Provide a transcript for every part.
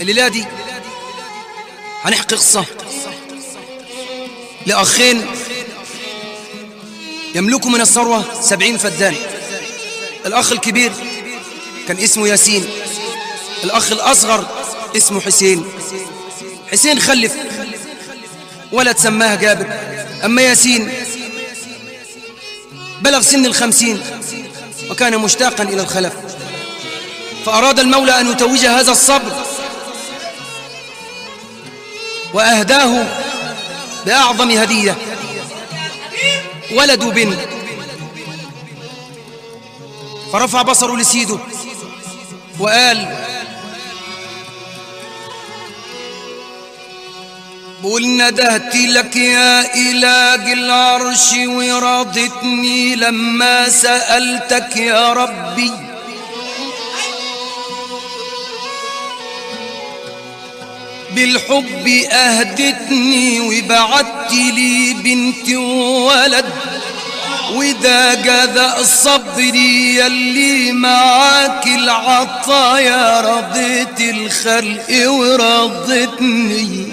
الليلة دي هنحكي قصة لأخين يملكوا من الثروة 70 فدان. الأخ الكبير كان اسمه ياسين، الأخ الأصغر اسمه حسين. حسين خلف ولد سماه جابر. أما ياسين بلغ سن 50 وكان مشتاقا إلى الخلف، فأراد المولى أن يتوج هذا الصبر وأهداه بأعظم هدية، ولد بنت. فرفع بصره لسيده وقال: قل ندهت لك يا إله العرش ورضتني لما سألتك يا ربي، بالحب أهدتني وبعدت لي بنت وولد، وده جزاء صبري يلي معاك العطايا، رضيت الخلق ورضتني.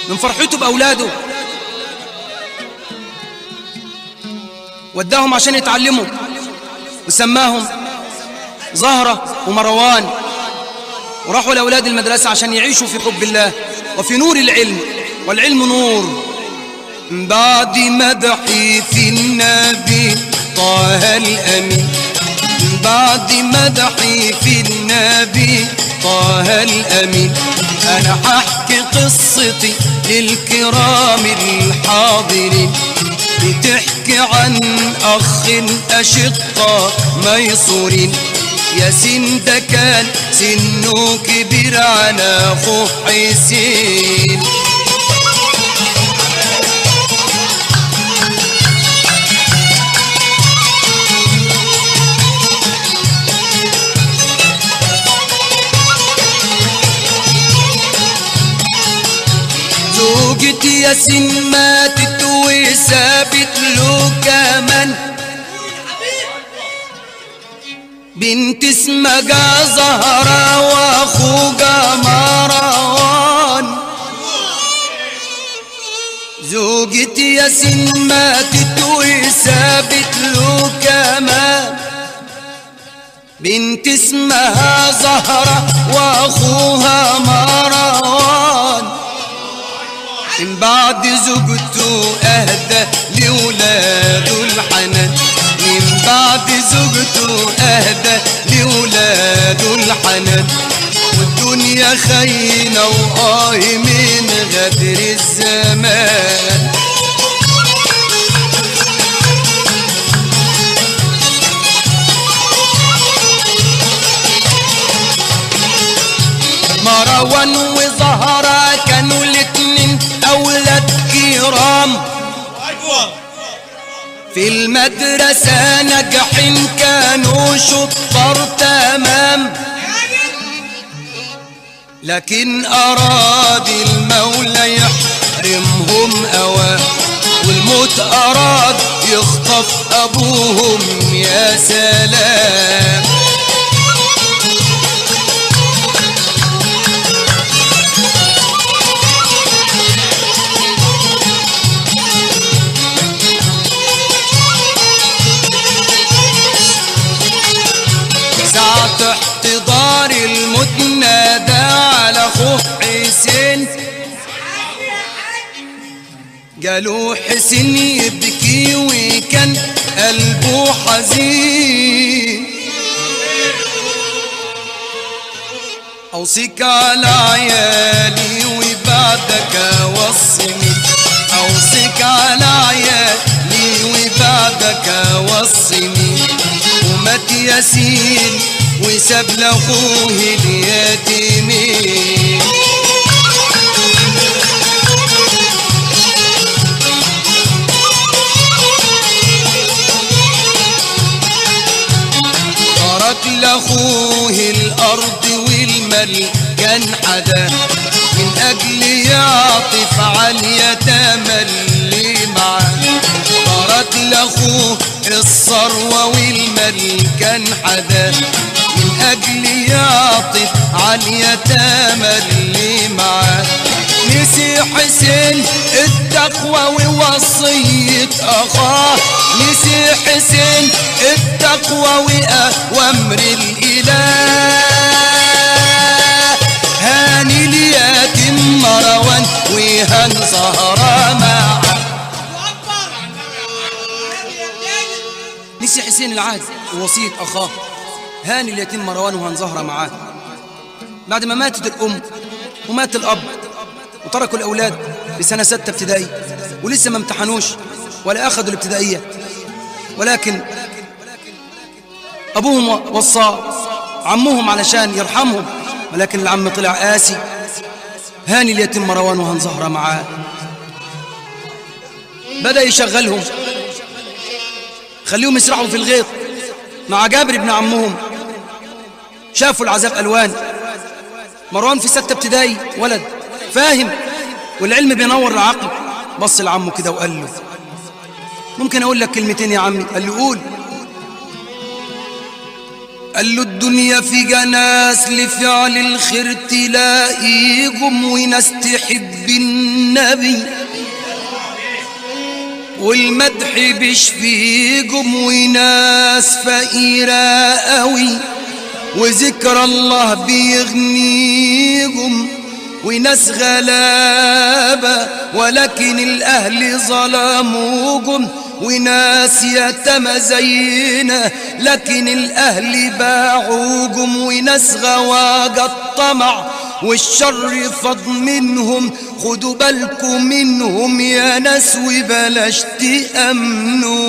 من فرحته بأولاده وداهم عشان يتعلموا، وسماهم زهرة ومروان، وراحوا لأولاد المدرسة عشان يعيشوا في حب الله وفي نور العلم، والعلم نور. بعد مدحي في النبي طه الأمين، بعد مدحي في النبي طه الأمين، أنا هحكي قصتي للكرام الحاضرين، بتحكي عن أخ أشقة ميسورين. ياسين ده كان سنه كبير عن أخوه حسين. زوجة ياسين ماتت وسابت له كمان بنت اسمها زهرة واخوها مروان. زوجة ياسين ماتت وسابت له كمان بنت اسمها زهرة واخوها مروان. من بعد زوجته اهدى لولاده الحنان، من بعد زوجته اهدى لولاده الحنان، والدنيا خاينه وآه من غدر الزمان. مروان وزهرة كانوا الاتنين أولاد كرام، في المدرسة ناجحين كانوا شطار تمام، لكن أراد المولى يحرمهم أوام، والموت أراد يخطف أبوهم يا سلام. ساعة احتضار الموت نادى على اخوه حسين، قالوا حسين يبكي وكان قلبه حزين. اوصيك على عيالي وبعدك اوصيني، اوصيك على عيالي وبعدك اوصيني. ومات ياسين وساب لاخوه اليتيمين. ترك لاخوه الارض والمال كان حدا، من اجل يعطف على اليتامى اللي معاه. الثروة والمال كان حدا، من أجل يعطف على اليتامى اللي معاه. نسي حسين التقوى ووصية أخاه، نسي حسين التقوى وأمر الإله. هاني اليتيم مروان وهان زهرة معاه. نسي حسين العهد ووصية أخاه، هاني اليتيم مروان وهان زهرة معاه. بعد ما ماتت الأم ومات الأب وتركوا الأولاد لسنة 6 ابتدائي ولسه ما امتحنوش ولا أخذوا الابتدائية، ولكن أبوهم وصى عمهم علشان يرحمهم، ولكن العم طلع قاسي. هاني اليتيم مروان وهان زهرة معاه. بدأ يشغلهم، خليهم يسرحوا في الغيط مع جابر ابن عمهم. شافوا العذاب ألوان. مروان في 6 ابتدائي ولد فاهم والعلم بينور العقل. بص لعمه كده وقال له ممكن أقول لك كلمتين يا عمي؟ قال له قول. قال له الدنيا في جناس لفعل الخير تلاقيهم، وناس تحب النبي والمدح بيشفيهم، وناس فقيرة قوي وذكر الله بيغنيهم، وناس غلابة ولكن الأهل ظلموهم، وناس يتامى زينا لكن الأهل باعوهم، وناس غواجة الطمع والشر فض منهم. خدوا بالكم منهم يا ناس وبلاش تأمنوهم.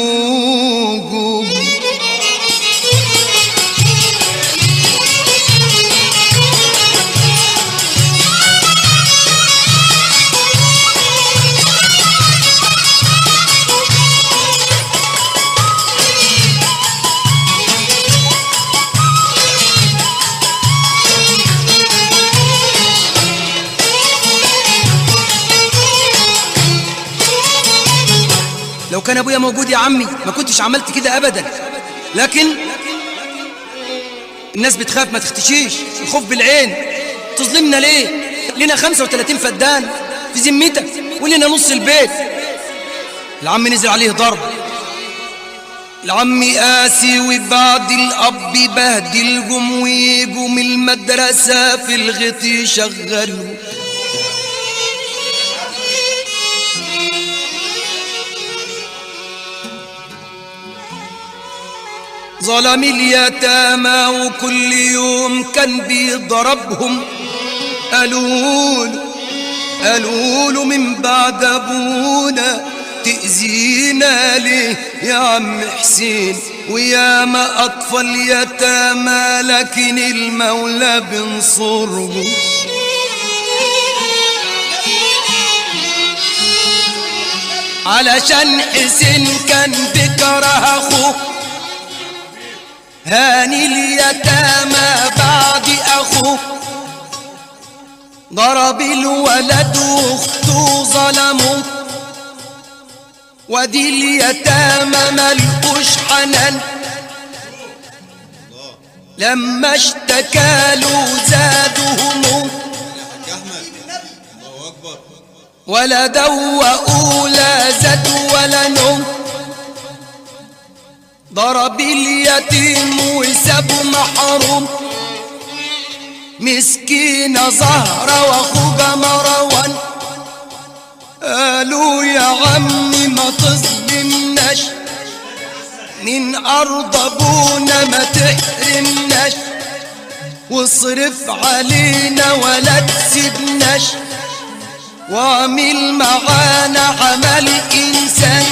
لو كان أبويا موجود يا عمي ما كنتش عملت كده أبدا، لكن الناس بتخاف، ما تختشيش، الخوف بالعين. تظلمنا ليه؟ لنا 35 فدان في ذمتك ولنا نص البيت. العم نزل عليه ضرب. العم قاسي وبعد الأب بهدلهم ويجوا من المدرسة في الغيط يشغلوا. ظلم اليتامى وكل يوم كان بيضربهم. قالوا له من بعد أبونا تأذينا ليه يا عم حسين؟ ويا ما أطفال يتامى لكن المولى بنصرهم. علشان حسين كان بكره أخوه، هاني اليتامى بعد أخوه، ضرب الولد واخته ظلموه، ودي اليتامى ملقوش حنان. لما اشتكالوا زادوا هموم، ولا دوقوا لا زاد ولا نوم. ضرب اليتيم وسابه محروم، مسكينة زهرة واخوها مروان. قالوا يا عمي ما تظلمناش، من أرض أبونا ما تحرمناش، واصرف علينا ولا تسيبناش، واعمل معانا عمل إنسان.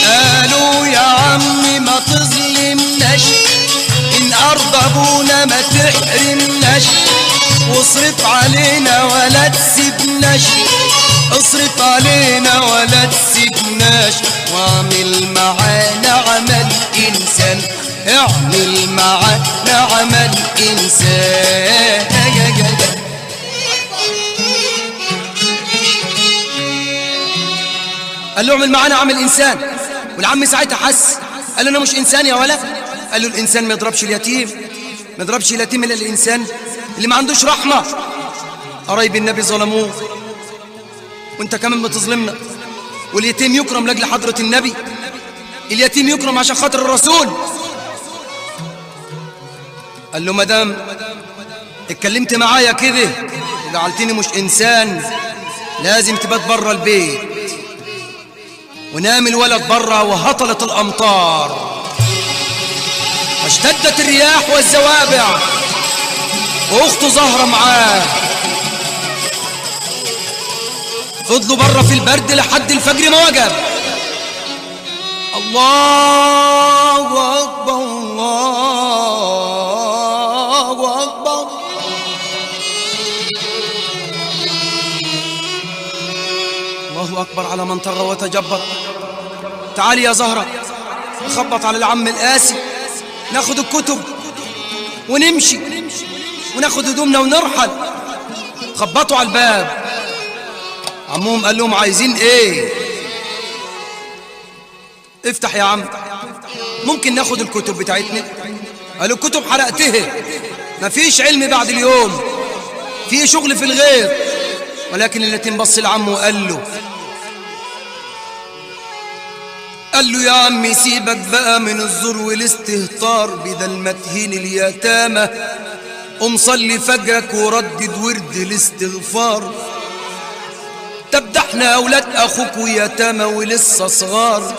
قالوا يا عمي ما تظلمناش، إن أرض أبونا ما تحرمناش، واصرف علينا ولا تسيبناش، اصرف علينا ولا تسيبناش، واعمل معانا عمل إنسان. اعمل معانا عمل إنسان. قال له اعمل معانا عمل إنسان. والعم ساعتها حس، قال له أنا مش إنسان يا ولد. قال له الإنسان ما يضربش اليتيم، ما يضربش اليتيم إلا الإنسان اللي ما عندوش رحمة. قرايب النبي ظلموه وانت كمان بتظلمنا. واليتيم يكرم لاجل حضرة النبي، اليتيم يكرم عشان خاطر الرسول. قال له ما دام اتكلمت معايا كده وجعلتني مش انسان لازم تبات بره البيت. ونام الولد بره وهطلت الامطار واشتدت الرياح والزوابع، واخته زهره معاه. فضلوا بره في البرد لحد الفجر ما وجب. الله أكبر الله أكبر. الله أكبر على من طغى وتجبر. تعالي يا زهرة، نخبط على العم القاسي، ناخد الكتب ونمشي وناخد هدومنا ونرحل. خبطوا على الباب. عمهم قال لهم عايزين ايه؟ افتح يا عم، ممكن ناخد الكتب بتاعتنا؟ قالوا الكتب حرقتها، مفيش علم بعد اليوم، في شغل في الغير. ولكن اليتيم بص لعمه وقال له، قال له يا عمي سيبك بقى من الزور والاستهتار، بدل ما تهين اليتامى قوم صلي فجرك وردد ورد الاستغفار. طب ده احنا اولاد اخوك ويتامى ولسه صغار،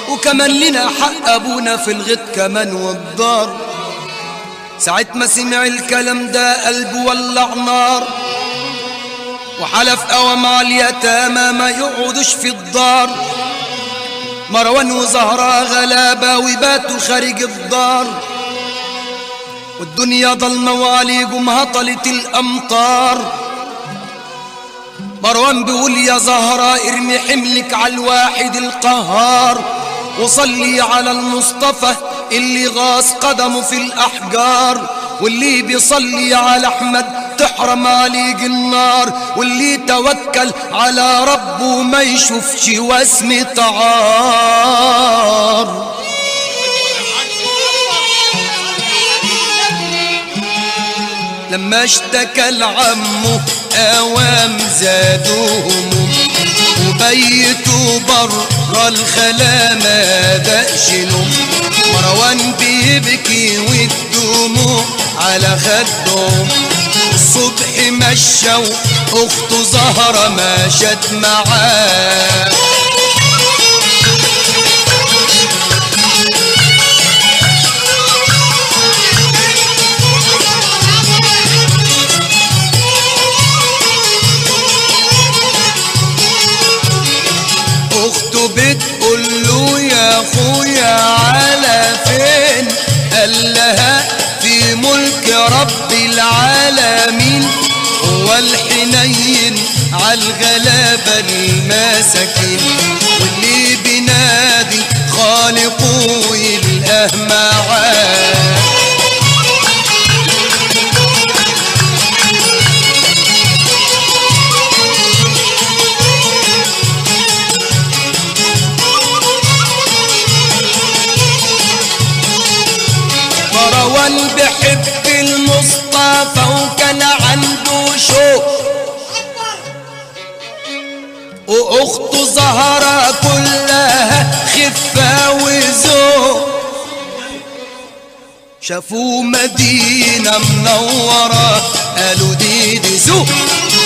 وكمان لنا حق ابونا في الغيط كمان والدار. ساعة ما سمع الكلام ده قلبه ولع نار، وحلف قوى مع اليتامى ما يقعدوش في الدار. مروان وزهرة غلابة وباتوا خارج الدار، والدنيا ضلمة وعليهم هطلت الأمطار. مروان بيقول يا زهرة ارمي حملك على الواحد القهار، وصلي على المصطفى اللي غاص قدمه في الأحجار، واللي بيصلي على أحمد تحرم عليه النار، واللي توكل على ربه ما يشوفش واسم تعار. لما اشتكى لعمه اوام زادوهم وبيتوا برا الخلا ما دقش نوم. مروان بيبكي والدموع على خدهم، الصبح مشى واخته زهرة مشت معاه. اخته بتقول له يا اخويا على فين؟ قال لها في ملك رب العالمين، هو الحنين عالغلابة المساكين، واللي بينادي خالقه يلقاه معاه. مروان بحب المصطفى وكان عنده شوق، واخته زهرة كلها خفة وذوق. شافوا مدينة منورة قالوا دي دسوق،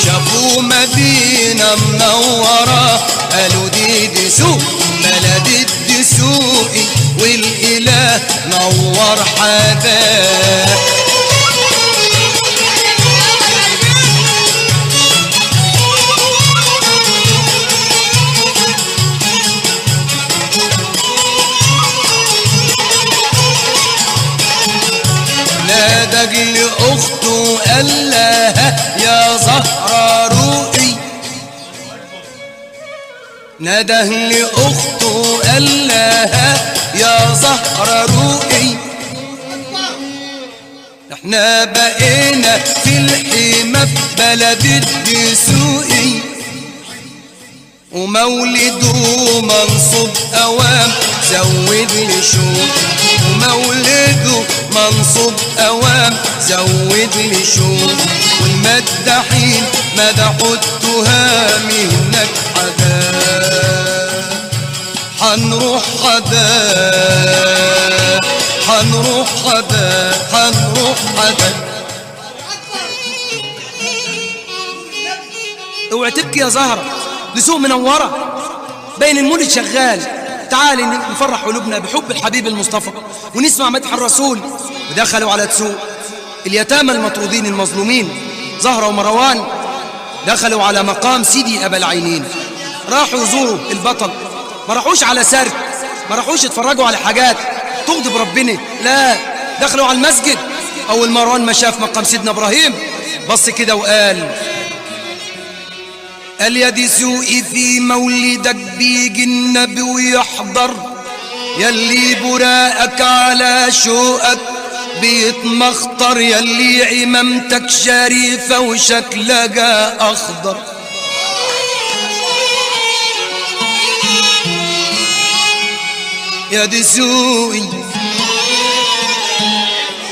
شافوا مدينة منورة قالوا دي دسوق، بلد الدسوقي والإله نور حباه. نادى لأخته قال لها يا زهرة روقي، نادى لأخته قال لها يا زهرة روقي، احنا بقينا في الحيمة في بلد الدسوقي، ومولده منصوب أوام زود لي شوق، ومولده منصوب أوام زود لي شوق، والمداحين مدحوا التهام هناك حدا، حنروح حدا، حنروح حدا، حنروح حدا. اوعي تبكي يا زهرة، لسوق منورة بين المولد شغال. تعالي نفرح قلوبنا بحب الحبيب المصطفى ونسمع مدح الرسول. ودخلوا على تسوق اليتامى المطرودين المظلومين زهرة ومروان، دخلوا على مقام سيدي أبا العينين، راحوا يزوروا البطل. ما راحوش على سرد، ما راحوش يتفرجوا على حاجات تغضب ربنا، لا، دخلوا على المسجد. أول مروان ما شاف مقام سيدنا إبراهيم بص كده وقال، قال يا دي سوقي في مولدك بيجي النبي ويحضر، يلي براقك على شوقك بيتمخطر، يلي عمامتك شريفة وشكلها أخضر. يا دي سوقي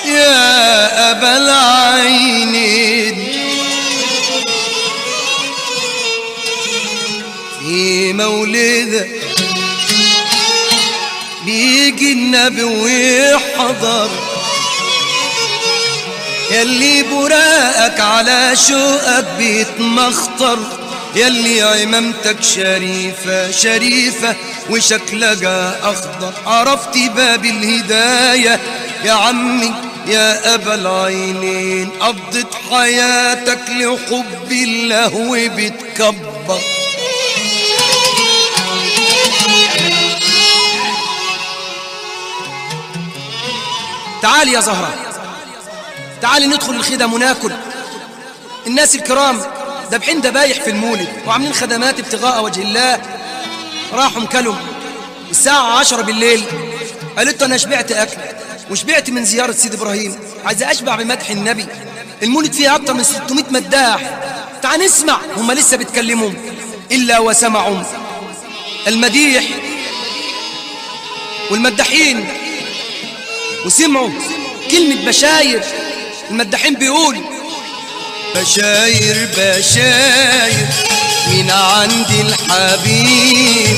يا أبا العينين في مولدك بيجي النبي ويحضر، يلي براقك على شوقك بيتمخطر، يلي عمامتك شريفة شريفة وشكلها أخضر. عرفت باب الهداية يا عمي يا أبا العينين، قضيت حياتك لحب الله وبتكبر. تعالي يا زهرة، تعالي ندخل الخدم وناكل. الناس الكرام دبحين دبايح في المولد وعاملين خدمات ابتغاء وجه الله. راحوا مكلوا الساعة 10 بالليل، قالت له أنا شبعت أكل وشبعت من زيارة سيد إبراهيم، عايزة أشبع بمدح النبي. المولد فيه أكتر من 600 مداح، تعال نسمع. هم لسه بيتكلموا إلا وسمعوا المديح والمداحين، وسمعوا كلمة بشاير. المداحين بيقول بشاير بشاير من عند الحبيب،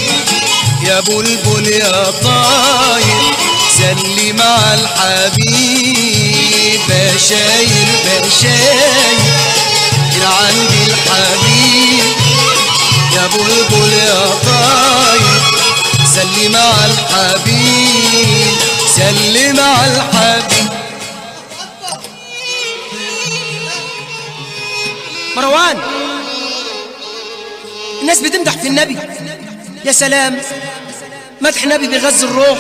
يا بلبل يا طاير سلم على الحبيب. بشاير بشاير من عند الحبيب، يا بلبل يا طاير سلم على الحبيب، سلم على الحبيب. مروان الناس بتمدح في النبي، يا سلام، مدح النبي بيغذي الروح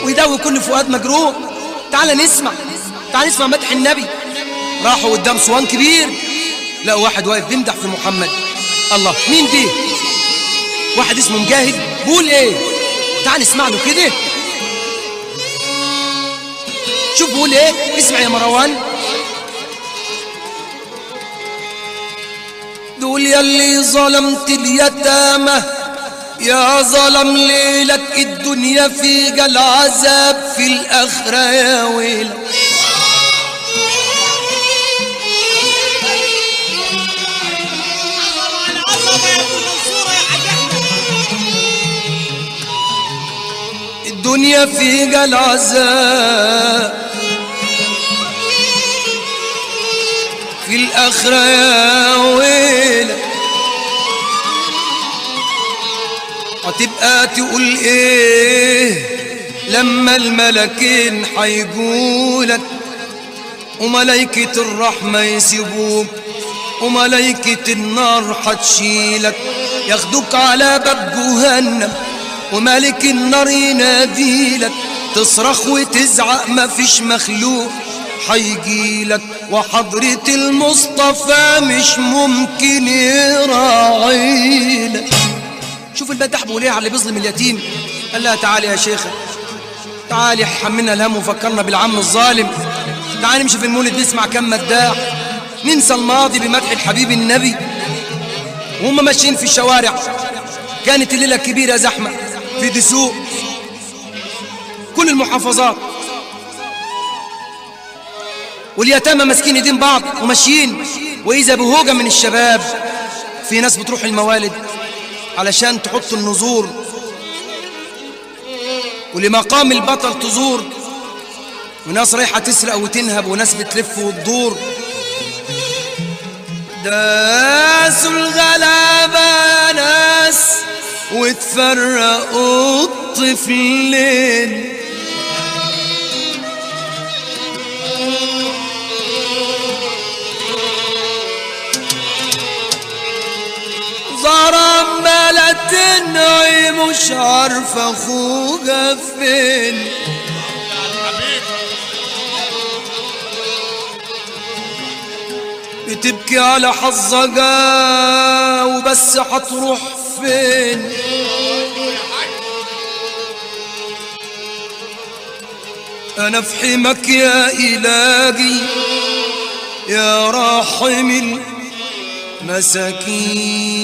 ويداوي كل فؤاد مجروح. تعال نسمع، تعال نسمع مدح النبي. راحوا قدام صوان كبير، لقوا واحد واقف بيمدح في محمد. الله، مين دي؟ واحد اسمه مجاهد، بيقول ايه؟ تعال نسمع له كده، شوف بيقول ايه. اسمع يا مروان. دول يلي ظلمت اليتامى يا ظلم ليلك، الدنيا فيها العذاب في الآخرة يا ويلك. الدنيا فيها العذاب في الآخرة يا ويلك. هتبقى تقول ايه لما الملكين حيجولك، وملايكة الرحمة يسيبوك وملايكة النار حتشيلك، ياخدوك على باب جهنم وملك النار يناديلك، تصرخ وتزعق مفيش مخلوق حيجيلك، وحضرة المصطفى مش ممكن يراعيلك. شوف المداح بيقول ايه على اللي بيظلم اليتيم. قال لها تعالي يا شيخة، تعالي حملنا الهم وفكرنا بالعم الظالم. تعال نمشي في المولد نسمع كم مداح، ننسى الماضي بمدح الحبيب النبي. وهم ماشيين في الشوارع كانت الليلة الكبيرة زحمة في دسوق، كل المحافظات، واليتامى ماسكين ايدين بعض وماشيين. وإذا بهوجة من الشباب، في ناس بتروح الموالد علشان تحط النذور ولمقام البطل تزور، وناس رايحة تسرق وتنهب، وناس بتلف وتدور. داسوا الغلابة ناس وتفرقوا الطفلين، زهرة عمالة تنعي مش عارفة اخوها فين. بتبكي على حظها وبس هتروح فين؟ انا في حماك يا الهي يا راحم المساكين.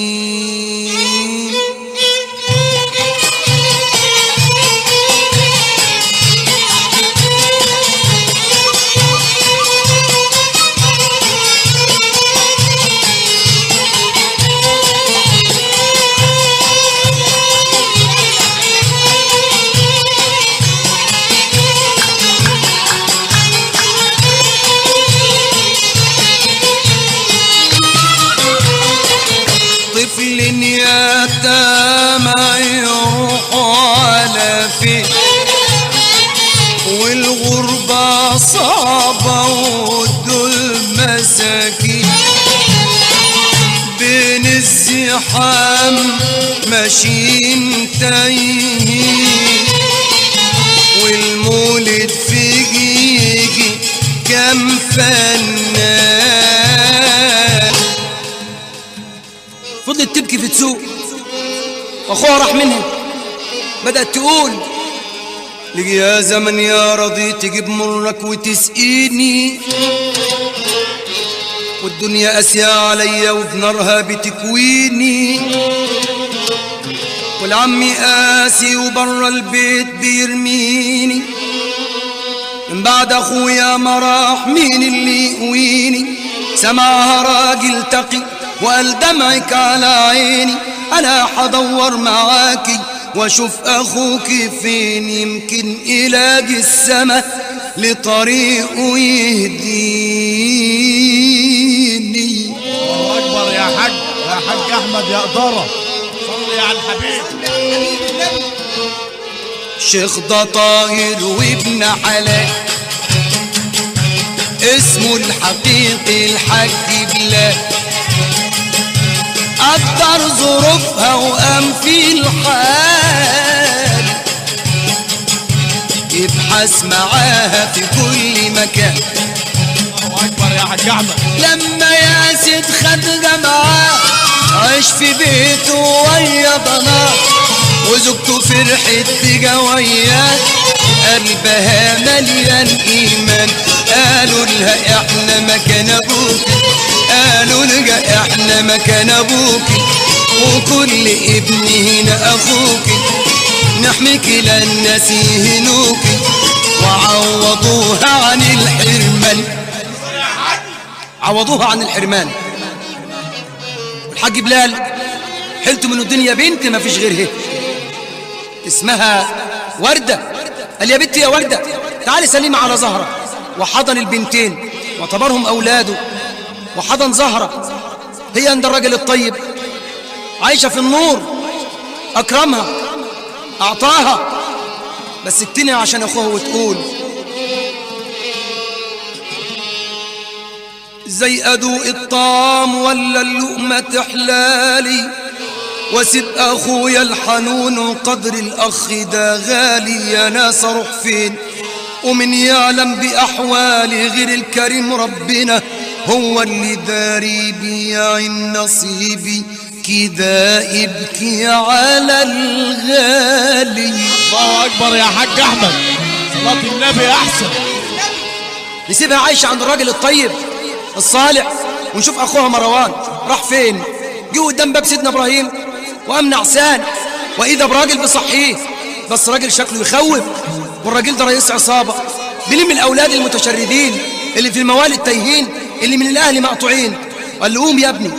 طفل يتامى يروحوا على فين، والغربة صعبة ودول مساكين، بين الزحام ماشيين تايهين، والمولد في جيجي كم فنان. فضلت تبكي في تسوق واخوها راح منها. بدأت تقول لي يا زمن يا رضي تجيب مرك وتسقيني، والدنيا قاسية عليا وبنارها بتكويني، والعم قاسي وبره البيت بيرميني، من بعد اخويا ما راح مين اللي يقويني. سمعها راجل تقي وقال دمعك على عيني، انا هدور معاكي واشوف اخوكي فين، يمكن يلاقي السما لطريقه يهديني. الله اكبر يا حاج، يا حاج احمد يا قدره، صلي على الحبيب. شيخ ده طاهر وابن حلال، اسمه الحقيقي الحاج بلال، قدر ظروفها وقام في الحال، يبحث معاها في كل مكان. الله اكبر يا حاج احمد. لما ياسد خد جماعة عاش في بيته ويا ضناه، وزوجته فرحت بجوياه، قلبها مليان ايمان. قالوا لها احنا مكان ابوك، قالوا لها احنا مكان ابوك، وكل ابن هنا اخوك، نحميك للناس يهنوك، وعوضوها عن الحرمان، عوضوها عن الحرمان. والحاج بلال حلته من الدنيا بنت ما فيش غيرها، اسمها وردة. قال يا بنتي يا وردة تعالي سلمي على زهرة، وحضن البنتين واعتبرهم أولاده، وحضن زهرة. هي عند الرجل الطيب عايشة في النور، أكرمها أعطاها، بس التانية عشان أخوها وتقول زي أدوق الطعام ولا اللقمة تحلالي، واسيب أخويا الحنون وقدر الأخ ده غالي. يا ناس أروح فين ومن يعلم بأحوالي غير الكريم ربنا، هو اللي داري بيعين نصيبي كده ابكي على الغالي. الله اكبر يا حاج احمد، صلاة النبي احسن. نسيبها عايشة عند الراجل الطيب الصالح ونشوف أخوها مروان راح فين. جه قدام باب سيدنا إبراهيم وقام نعسان، وإذا براجل بصحيه، بس راجل شكله يخوف، والراجل ده رئيس عصابة بيلم الأولاد المتشردين اللي في الموالد التايهين اللي من الأهل مقطوعين. قال له قوم يا ابني،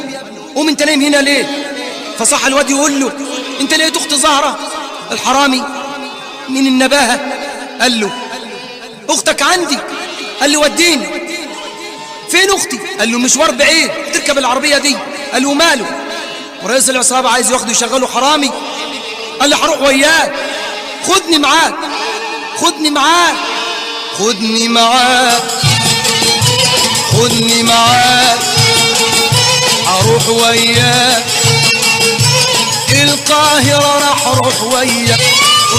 قوم انت نايم هنا ليه؟ فصح الواد يقول له انت لقيت اخت زهرة؟ الحرامي من النباهة قال له اختك عندي. قال له وديني. فين اختي؟ قال له مشوار بعيد، تركب العربية دي. قال له ماله؟ ورئيس العصابة عايز ياخده يشغله حرامي. قال له هروح وياك، خدني معاك، خدني معاك، خدني معاك، خدني معاك، هروح وياك القاهرة، راح اروح وياك،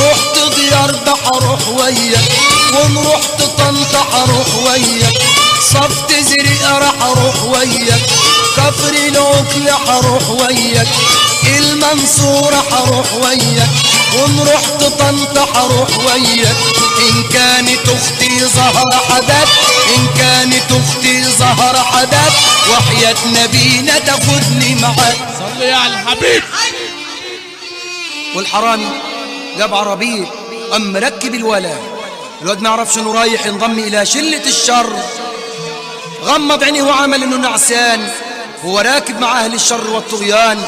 رحت ديار هروح وياك، وان رحت طنطا هروح وياك، صفت زريقة راح اروح وياك، كفر العكل هروح وياك، المنصورة هروح وياك، وان رحت طنطا هروح وياك، إن كانت أختي زهرة حداد، إن كانت أختي زهرة حداد، وحياة نبينا تاخدني معاك. صلي على الحبيب. والحرامي جاب عربية قام مركب الولد. الواد ما يعرفش انه رايح ينضم الى شلة الشر. غمض عينيه وعمل انه نعسان، هو راكب مع اهل الشر والطغيان،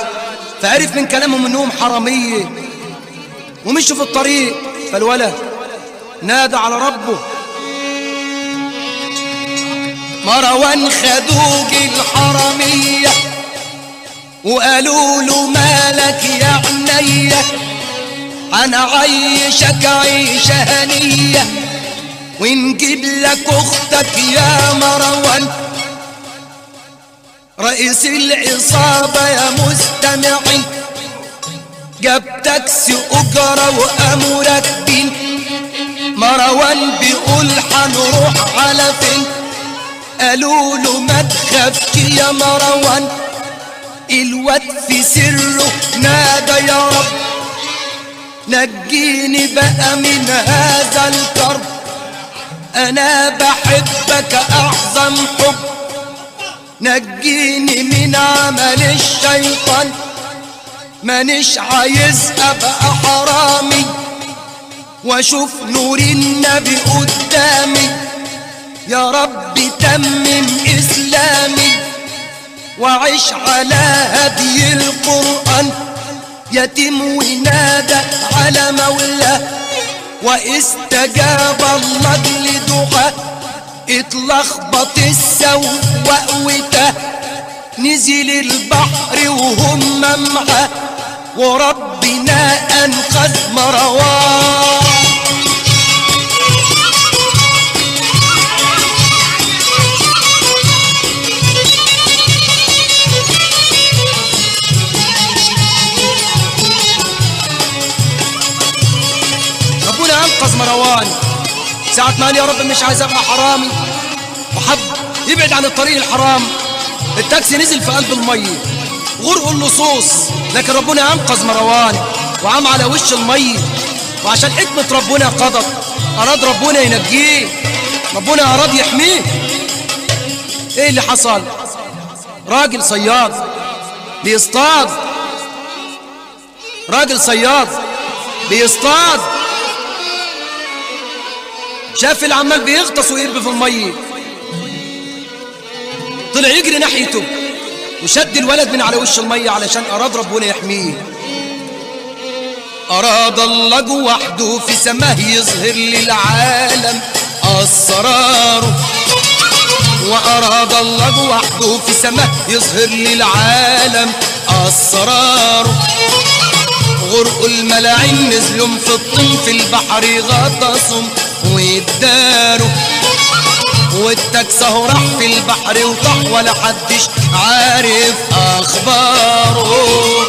فعرف من كلامهم انهم حرامية ومشوا في الطريق. فالولد نادى على ربه، مروان خدوج الحرامية وقالوا له مالك يا عينيا، انا عايشك عيشة هنية ونجيب لك اختك يا مروان. رئيس العصابة يا مستمعين جاب تاكسي اجرة وقاموا راكبين. مروان بيقول هنروح على فين؟ قالوا له ما تخافش يا مروان. الواد في سره نادى يا رب نجيني بقى من هذا الكرب، انا بحبك اعظم حب، نجيني من عمل الشيطان، مانيش عايز ابقى حرامي واشوف نور النبي قدامي، يا رب تمم اسلامي وعيش على هدي القرآن. يتيم ونادى على مولاه واستجاب الله لدعاء، اتلخبط السواق وتاه، نزل البحر وهم معاه، وربنا انقذ مروان. ربنا انقذ مروان ساعة ما قال يا رب مش عايز ابقى حرامي، وحب يبعد عن الطريق الحرام. التاكسي نزل في قلب المية، غرقوا اللصوص، لكن ربنا انقذ مروان وعام على وش المية. وعشان حكمة ربنا قضت، اراد ربنا ينجيه، ربنا اراد يحميه. ايه اللي حصل؟ راجل صياد بيصطاد، راجل صياد بيصطاد، شاف العمال بيغطس ويقب في المية، طلع يجري ناحيته وشد الولد من على وش المية علشان أراد ربنا يحميه. أراد الله وحده في سماه يظهر للعالم أسراره، وأراد الله وحده في سماه يظهر للعالم أسراره. غرقوا الملاعين نزلوا في الطين في البحر غطسوا ويداروا، والتاكسي اهو راح في البحر وطاح ولا حدش عارف اخباره.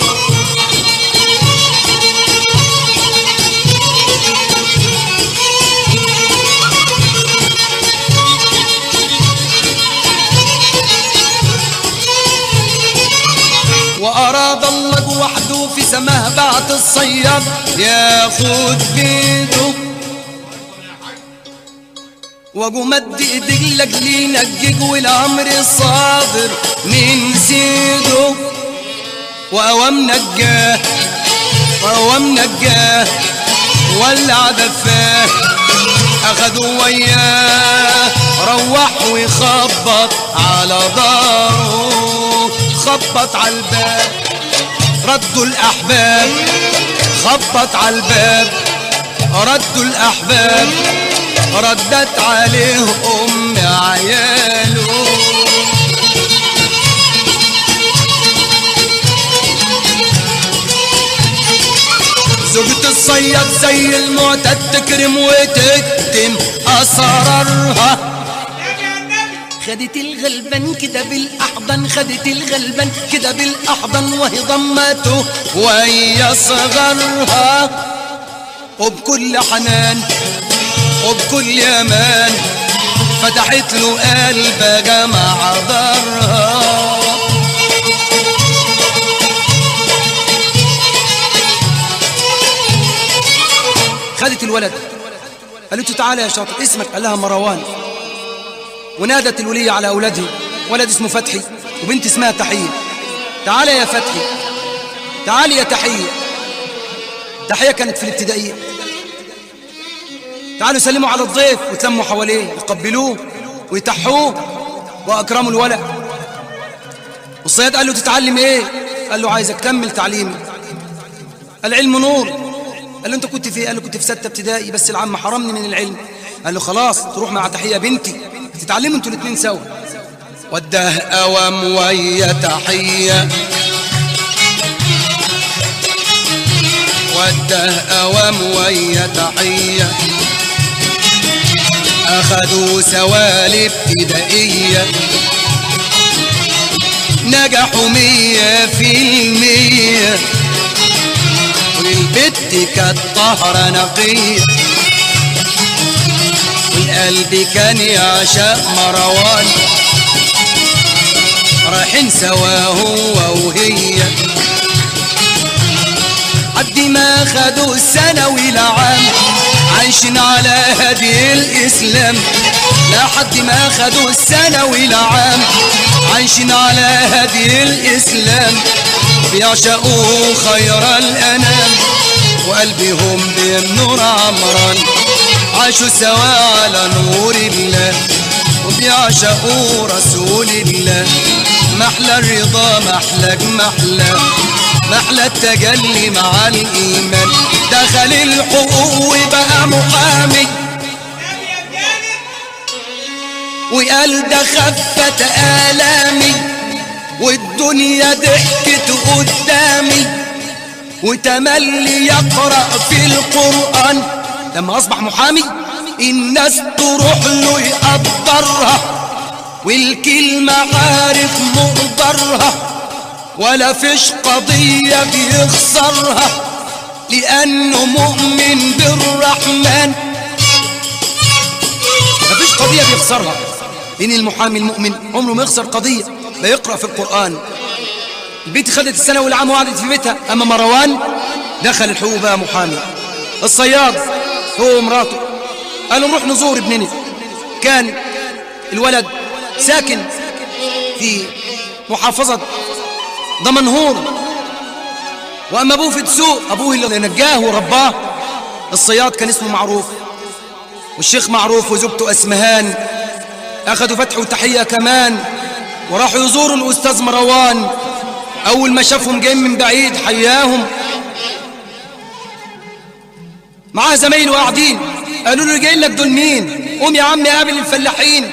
وأراد الله وحده في سماه بعت الصياد ياخد بيده. واجو مد ايدك لاجل نجج والامر صادر من سيده. وقوام نجاه، وقوام نجاه، ولع دفاه، اخدوا وياه، روح ويخبط على داره، خبط على الباب ردوا الاحباب، خبط على الباب ردوا الاحباب، ردت عليه ام عياله. زوجة الصياد زي المعتاد تكرم وتكتم اسرارها، خدت الغلبان كده بالاحضان، خدت الغلبان كده بالاحضان، وهي ضمته وهي صغرها، وبكل حنان وبكل امان فتحت له قلب جمع دارها. خدت الولد قالت له تعالى يا شاطر، اسمك؟ قال لها مروان. ونادت الولية على أولاده، ولد اسمه فتحي وبنت اسمها تحية. تعالى يا فتحي، تعالي يا تحية. تحية كانت في الابتدائية. تعالوا سلموا على الضيف، وتلموا حواليه وقبلوه ويتحوه وأكرموا الولد. والصياد قال له تتعلم ايه؟ قال له عايز اكمل تعليمي، العلم نور. قال له انت كنت في ايه؟ قال له كنت في 6 ابتدائي بس العم حرمني من العلم. قال له خلاص تروح مع تحية بنتي تتعلموا انتوا الاثنين سوا. وده قوام ويا تحية، وده قوام ويا تحية، أخدوا سوا الابتدائية، نجحوا 100%، والبت كانت طهرة نقية، والقلب كان يعشق مروان، رايحين سوا هو وهي، عد ما خدوا الثانوي العام، عايشين على هدي الإسلام، لحد ما خدوا الثانوي العام، عايشين على هدي الإسلام، بيعشقوا خير الأنام، وقلبهم بالنور عمران، عاشوا سوا على نور الله، وبيعشقوا رسول الله. محلى الرضا محلك محلى، محلى التجلي مع الإيمان، دخل الحقوق وبقى محامي، وقال ده خفت آلامي، والدنيا ضحكت قدامي، وتملي يقرأ في القرآن. لما أصبح محامي الناس تروح له يقدرها، والكلمة عارف مقدرها، ولا فيش قضية بيخسرها، لأنه مؤمن بالرحمن. مفيش قضية بيخسرها، لأن المحامي المؤمن عمره ما يخسر قضية، بيقرأ في القرآن. البنت خدت الثانوي العام وقعدت في بيتها، أما مروان دخل الحقوق بقى محامي. الصياد هو ومراته قالوا نروح نزور ابننا. كان الولد ساكن في محافظة دمنهور، وأما أبوه في دسوق، أبوه اللي نجاه ورباه. الصياد كان اسمه معروف، والشيخ معروف وزوجته أسمهان، أخذوا فتح وتحية كمان، وراحوا يزوروا الأستاذ مروان. أول ما شافهم جايين من بعيد حياهم، معاه زمايله قاعدين، قالوا له جايين لك دول مين؟ قوم يا عم قابل الفلاحين.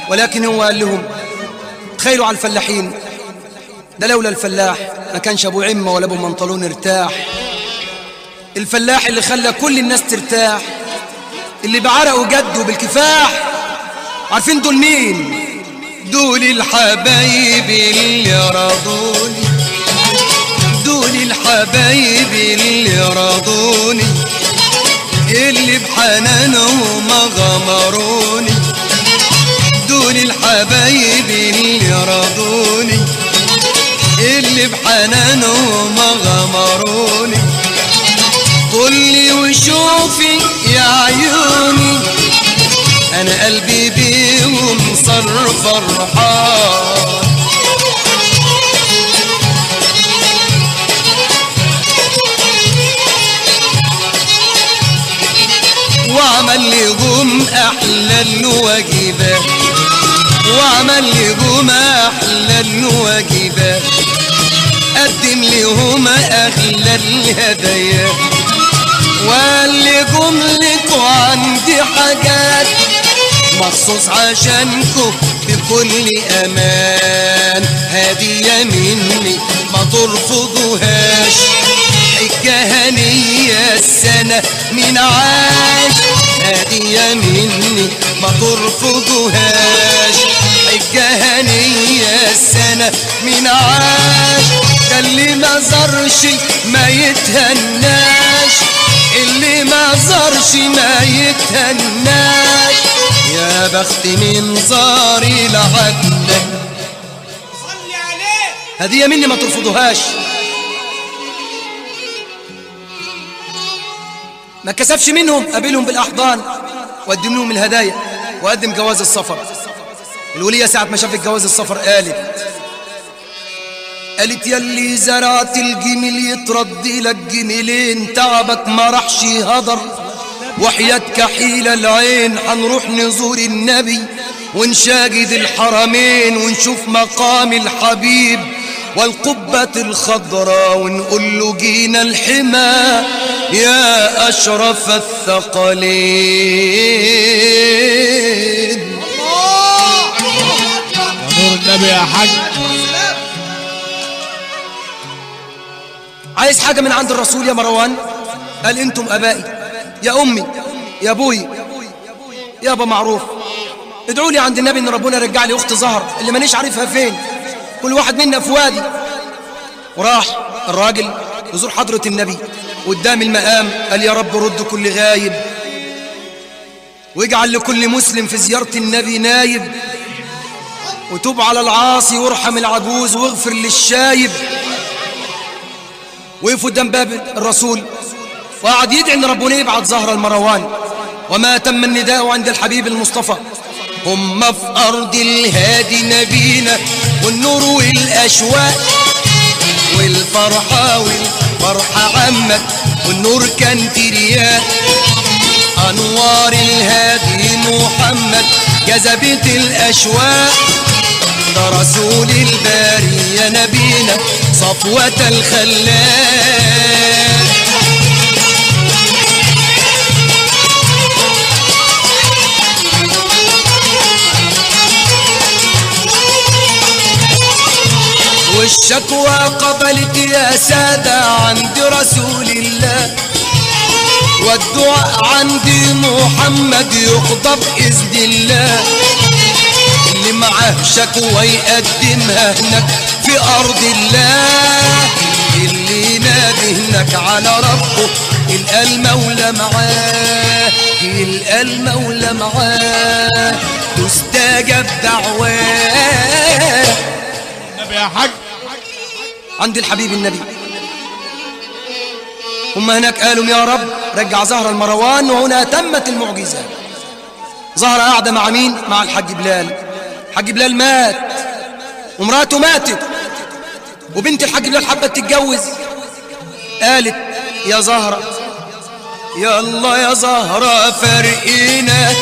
ولكن هو قال لهم تخيلوا على الفلاحين، ده لولا الفلاح ما كانش ابو عمه ولا ابو منطلون ارتاح. الفلاح اللي خلى كل الناس ترتاح، اللي بعرقه جد وبالكفاح. عارفين دول مين؟ دول الحبايب اللي رضوني، دول الحبايب اللي رضوني، اللي بحنانهم غمروني، دول الحبايب اللي رضوني، اللي بحنانهم غمروني. طلي وشوفي يا عيوني، أنا قلبي فرحان. وعمل لهم أحلى الواجبات، وعمل لهم أحلى الواجبات، قدم لهم أغلى الهدايا، وقال لكم لكم عندي حاجات مخصوص عشانكم بكل أمان، هدية مني ما ترفضوهاش، حجة هنية السنة من عاش، هدية مني ما ترفضوهاش، حجة هنية السنة من عاش، ده اللي ما زارش ما يتهناش، اللي ما زارش ما يتهناش، يا بخت من زاري لعدنا. صلي عليه. هدية مني ما ترفضوهاش. ما كسفش منهم، قابلهم بالأحضان وقدم لهم الهدايا وقدم جواز السفر. الولية ساعة ما شافت جواز السفر قالت يلي زرعت الجميل يتردي لك جميلين، تعبك ما راحش هدر، وحياة كحيلة العين هنروح نزور النبي ونشاهد الحرمين ونشوف مقام الحبيب والقبة الخضراء ونقول له جينا الحمى يا أشرف الثقلين. يا نور النبي يا حاج. عايز حاجة من عند الرسول يا مروان؟ قال انتم أبائي، يا أمي، يا أبوي، يا أبا معروف، ادعوا لي عند النبي إن ربنا يرجع لي أخت زهر اللي مانيش عارفها فين، كل واحد منا في وادي. وراح الراجل يزور حضرة النبي قدام المقام، قال يا رب رد كل غايب واجعل لكل مسلم في زيارة النبي نايب، وتوب على العاصي وارحم العجوز واغفر للشايب. وقف قدام باب الرسول وقعد يدعي ان ربنا يبعت زهرة المروان. وما تم النداء عند الحبيب المصطفى، هم في أرض الهادي نبينا والنور والأشواق والفرحة والفرحة عمت والنور كان ترياق، أنوار الهادي محمد جذبت الأشواق، ده رسول الباري يا نبينا صفوة الخلاق. والشكوى قبلت يا سادة عند رسول الله، والدعاء عند محمد يقضى بإذن الله، اللي معاه شكوى يقدمها هناك في أرض الله، اللي ينادي هناك على ربه يلقى المولى معاه، يلقى المولى معاه، تستجاب دعواه. النبي يا حاج. عند الحبيب النبي هم هناك قالوا يا رب رجع زهرة المروان، وهنا تمت المعجزة. زهرة قاعدة مع مين؟ مع الحاج بلال. الحاج بلال مات ومراته ماتت، وبنت الحاج بلال حبت تتجوز، قالت يا زهرة يلا يا زهرة فرقنا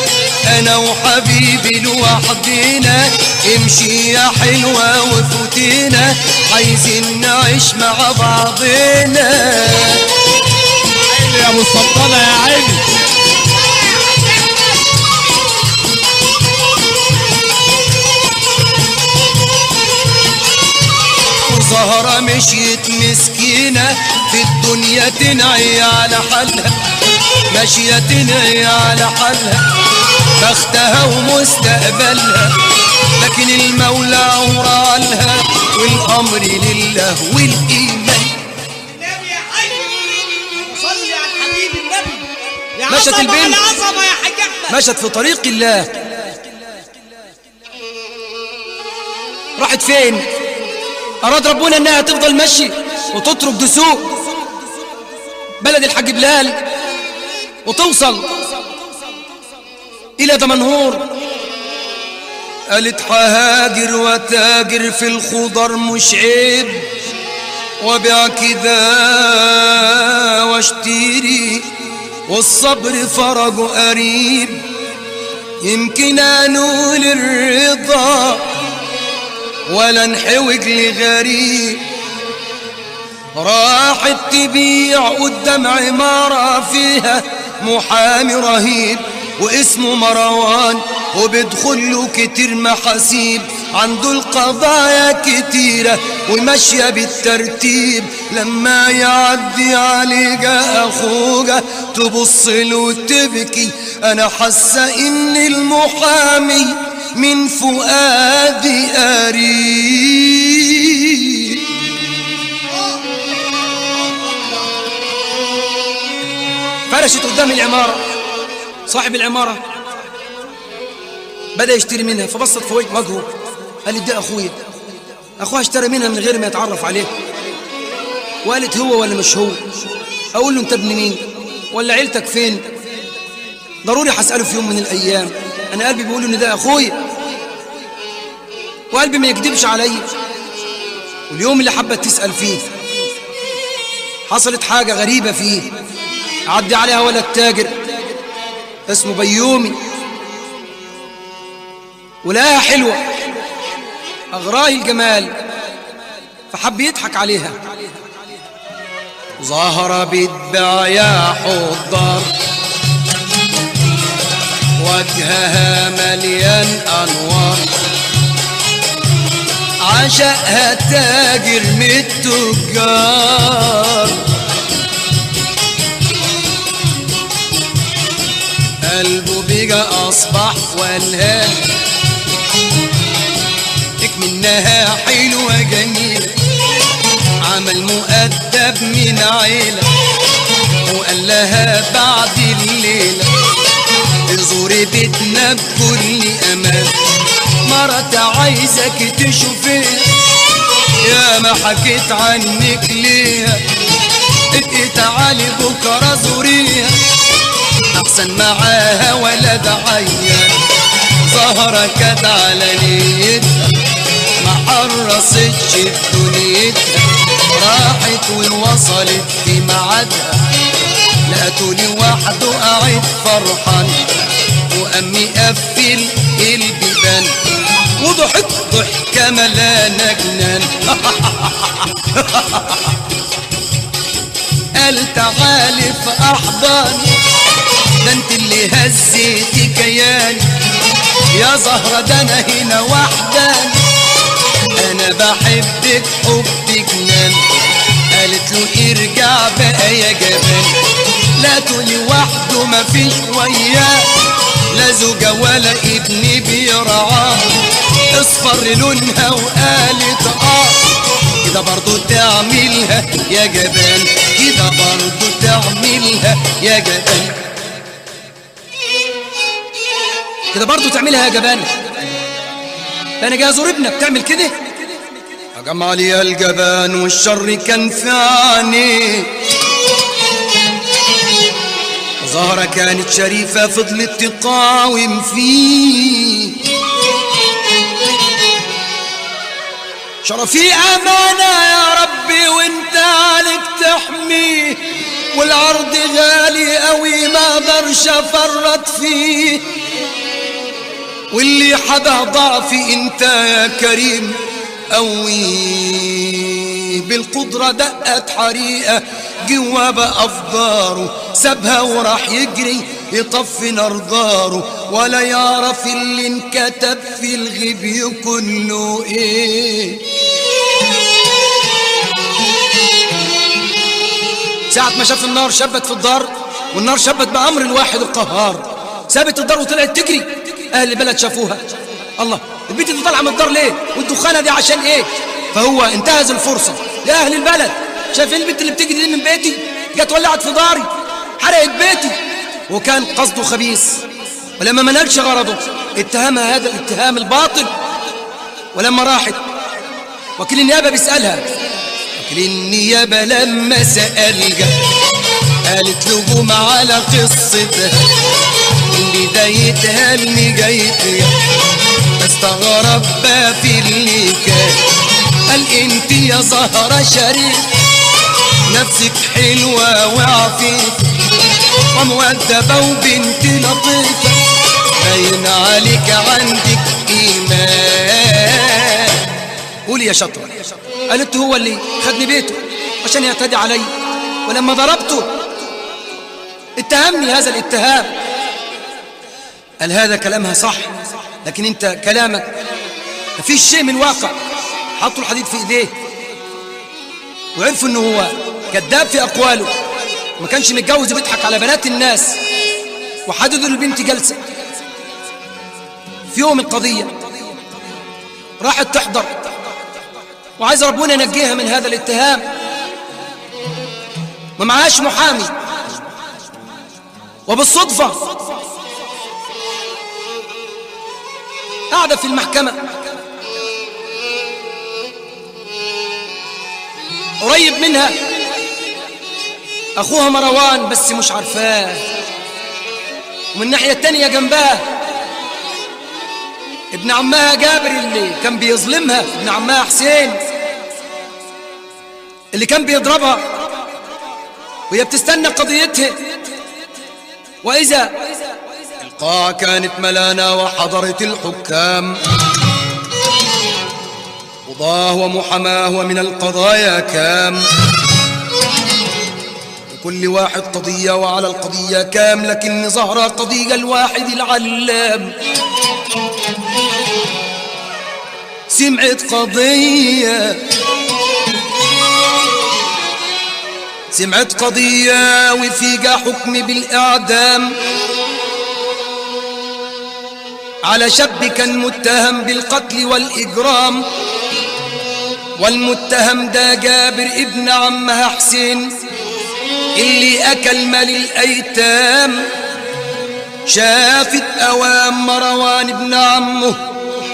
أنا وحبيبي لوحدينا، امشي يا حلوة وفوتينا، عايزين نعيش مع بعضنا. عيني يا أبو السلطانة يا عيني. وزهرة مشيت مسكينة في الدنيا تنعي على حالها، ماشية تنعي على حالها بختها ومستقبلها، لكن المولى عمرالها والأمر لله والإيمان. النبي يا حاج، صلي على الحبيب النبي. يا مشت عظمة البنت. على عظمة يا حاج أحمد. مشت في طريق الله. راحت فين؟ أراد ربنا إنها تفضل مشي وتترك دسوق بلد الحاج بلال وتوصل إلى دمنهور. قالت حهاجر وتاجر في الخضر مش عيب، وابيع كده واشتري والصبر فرجه قريب، يمكن انول الرضا ولا انحوج لغريب. راحت تبيع قدام عمارة فيها محامي رهيب واسمه مروان، وبيدخل له كتير محاسيب، عنده القضايا كتيرة وماشية بالترتيب. لما يعدي عليك أخوك تبص له وتبكي، أنا حاسة إن المحامي من فؤادي قريب. فرشت قدام العمارة، صاحب العمارة بدأ يشتري منها، فبصت في وجهه قالت ده أخويا. أخوها اشترى منها من غير ما يتعرف عليه، وقالت هو ولا مش هو؟ أقول له أنت ابن مين؟ ولا عيلتك فين؟ ضروري هسأله في يوم من الأيام، أنا قلبي بيقول إن ده أخويا وقلبي ما يكذبش عليا. واليوم اللي حبت تسأل فيه حصلت حاجة غريبة فيه، عدي عليها ولد تاجر اسمه بيومي، ولقاها حلوة أغراه الجمال فحب يضحك عليها. ظهر بتباع يا حضار، وجهها مليان أنوار، عشقها تاجر من التجار، قلبه بيجا أصبح والهان، منها حلوة جميلة، عمل مؤدب من عيلة، وقال لها بعد الليلة زوري بيتنا بكل أمان، مرات عايزك تشوفيها يا ما حكيت عنك ليها، ابقي تعالي بكرة زوريها أحسن معاها ولد عيان. زهرة كانت على نيتها ما حرصتش في دنيتها، راحت ووصلت في ميعادها، لقته لوحده قاعد فرحان، وقام مقفل البيبان وضحك ضحكة ملانة جنان. قال تعالي في أحضاني، ده انت اللي هزيتي كياني يا زهرة، ده انا هنا وحداني، انا بحبك حب جنان. قالت له ارجع بقى يا جبان، لا تقولي وحده مفيش وياه، لا زوجة ولا ابن بيرعاه، اصفر لونها وقالت اه، كده برضو تعملها يا جبان، كده برضو تعملها يا جبان، كده برضو تعملها يا جبان، ده انا جاي ازور ابنك تعمل كده؟ هجم عليها الجبان والشر كان في عينيه، زهرة كانت شريفة فضلت تقاوم فيه، شرفي أمانة يا ربي وانت عليك تحميه، والعرض غالي قوي ما اقدرش افرط فيه، واللي حدا ضعفي انت يا كريم قوي، بالقدرة دقت حريقة جوا بقى في داره، سابها وراح يجري يطفي نار داره، ولا يعرف اللي انكتب في الغيب كله ايه. ساعة ما شاف النار شبت في الدار، والنار شبت بأمر الواحد القهار، سابت الدار وطلعت تجري. أهل البلد شافوها، الله البنت دي طالعة من الدار ليه؟ والدخانة دي عشان إيه؟ فهو انتهز الفرصة لأهل البلد، شايفين البنت اللي بتجري دي من بيتي؟ جت ولعت في داري، حرقت بيتي. وكان قصده خبيث، ولما ما نالش غرضه اتهمها هذا الاتهام الباطل. ولما راحت وكيل النيابة بيسألها، وكيل النيابة لما سألها قالت له قوم على قصتها من بدايتها لنهايتها، بس واستغرب بقى في اللي كان. قال انت يا زهرة شريف، نفسك حلوة وعفيفة ومؤدبة وبنت لطيفة، باين عليك عندك إيمان. قولي يا شطرة. قالت هو اللي خدني بيته عشان يعتدي علي، ولما ضربته اتهمني هذا الاتهام. قال هذا كلامها صح، لكن انت كلامك مفيش شيء من واقع. حطوا الحديد في ايديه وعرفوا انه هو كذاب في اقواله، ما كانش متجوز وبيضحك على بنات الناس، وحددوا للبنت جلسه. في يوم القضيه راحت تحضر وعايز ربنا ينجيها من هذا الاتهام، ما معهاش محامي. وبالصدفه قاعده في المحكمه قريب منها اخوها مروان، بس مش عارفاه. ومن الناحيه التانية جنبها ابن عمها جابر اللي كان بيظلمها، ابن عمها حسين اللي كان بيضربها، وهي بتستنى قضيتها. وإذا القاعة كانت ملانة وحضرت الحكام، قضاه ومحاماه ومن القضايا كام، لكل واحد قضية وعلى القضية كام، لكن زهرة قضية الواحد العلام. سمعت قضية، سمعت قضية وفيها حكم بالإعدام على شاب كان متهم بالقتل والإجرام، والمتهم ده جابر ابن عمها حسين اللي أكل مال الأيتام. شافت أوام مروان ابن عمه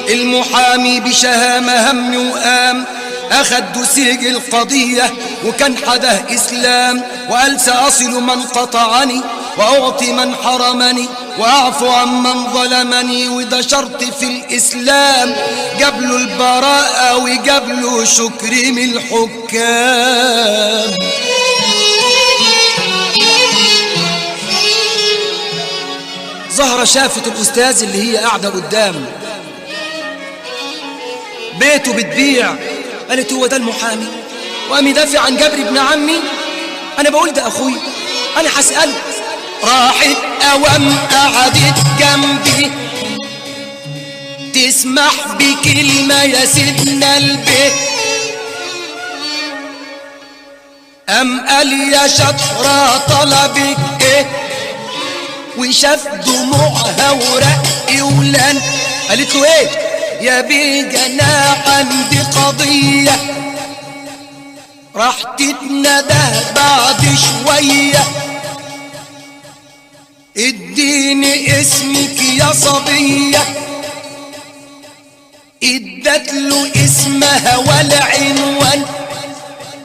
المحامي بشهامة هم وقام، أخد دوسيج القضية وكان حده إسلام، وقال سأصل من قطعني وأعطي من حرمني وأعفو عن من ظلمني، وده شرط في الإسلام. جاب له البراءة وجاب له شكر من الحكام. زهرة شافت الأستاذ اللي هي قاعدة قدامه بيته بتبيع، قالت هو ده المحامي، وقام يدافع عن جابر ابن عمي، أنا بقول ده أخوي، أنا هسأله. راحت أوام قعدت جنبي تسمح بكلمة يا سيدنا البيت، أم قال يا شطرة طلبك إيه، وشاف دموعها ورق ولان. قالت له إيه يا بيه، أنا عندي قضية راح تتندى بعد شوية، اديني اسمك يا صبية. ادت له اسمها والعنوان،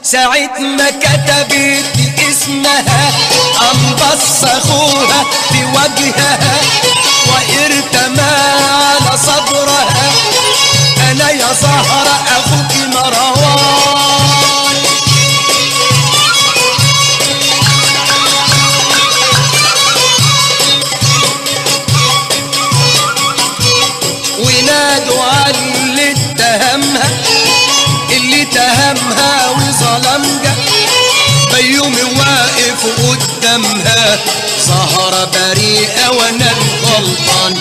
ساعة ما كتبت اسمها قام بص اخوها في وجهها وارتمى على صدرها، انا يا زهرة اخوك مروان. ونادوا على اللي اتهمها، اللي اتهمها وظلمها، بيومي واقف قدامها، زهرة بريئة وانا الغلطان.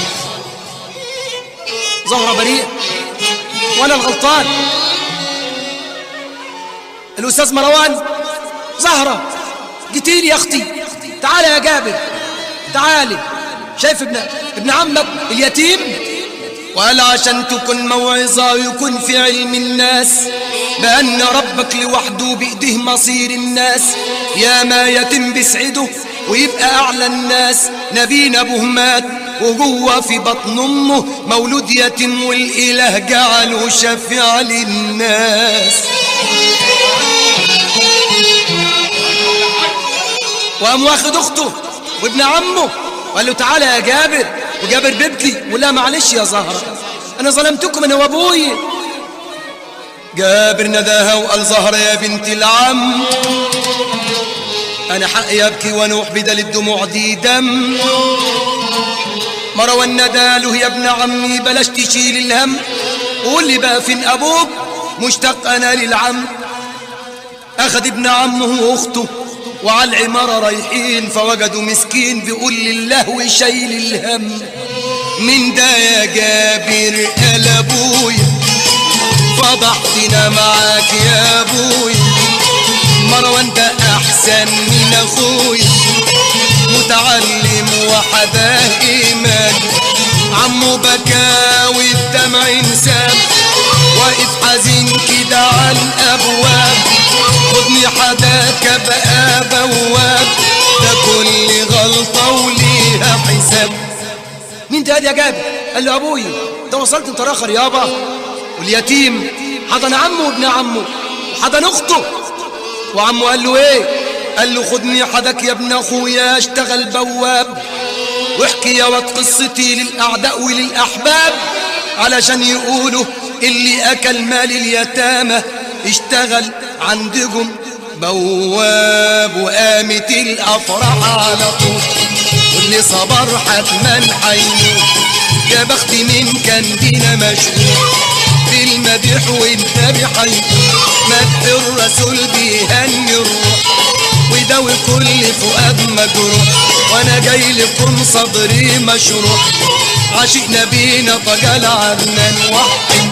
زهرة بريئة وانا الغلطان. الأستاذ مروان، زهرة جيتيلي يا أختي، تعالى يا جابر تعالي، شايف ابن عمك اليتيم؟ وقال عشان تكون موعظة ويكون في علم الناس بأن ربك لوحده بإيده مصير الناس، يا ما يتم بسعده ويبقى أعلى الناس. نبينا أبوه مات وجوه في بطن أمه مولود يتيم، والإله جعله شفيع للناس. وقام واخد أخته وابن عمه وقال له تعالى يا جابر، وجابر بيبكي ولا معلش يا زهرة، انا ظلمتكم انا وابوي. جابر نداها وقال زهرة يا بنت العم، انا حقي ابكي وانوح بدل الدموع دي دم. مروان نداله يا ابن عمي بلاش تشيل الهم، قول لي بقى فين ابوك، مشتاق انا للعم. اخد ابن عمه واخته وعلى العمارة رايحين، فوجدوا مسكين بيقول لله وشايل الهم. من ده يا جابر؟ قال ابويا فضحتنا معاك يا ابويا، مروان ده احسن من اخويا، متعلم وحداه ايمان. عمو بكى والدمع انساب، واقف حزين كده على الابواب، خدني حداك بقى بواب، ده كل غلطة وليها حساب. مين ده يا جابر؟ قال له ابويا. انت وصلت انت راخر يابا. واليتيم حضن عمه وابن عمه وحضن اخته، وعمه قال له ايه؟ قال له خدني حدك يا ابن اخويا اشتغل بواب، واحكي يا واد قصتي للاعداء وللاحباب، علشان يقولوا اللي اكل مال اليتامى اشتغل عندكم بواب. وقامت الافراح على طول، واللي صبر حتما حيموت، يا بخت من كان بينا مشغول بالمديح والنبي حيقول، مدح الرسول بيهني الروح ويداوي كل فؤاد مجروح، وانا جاي لكم صدري مشروح، عاشق نبينا طجال عدنان وحد.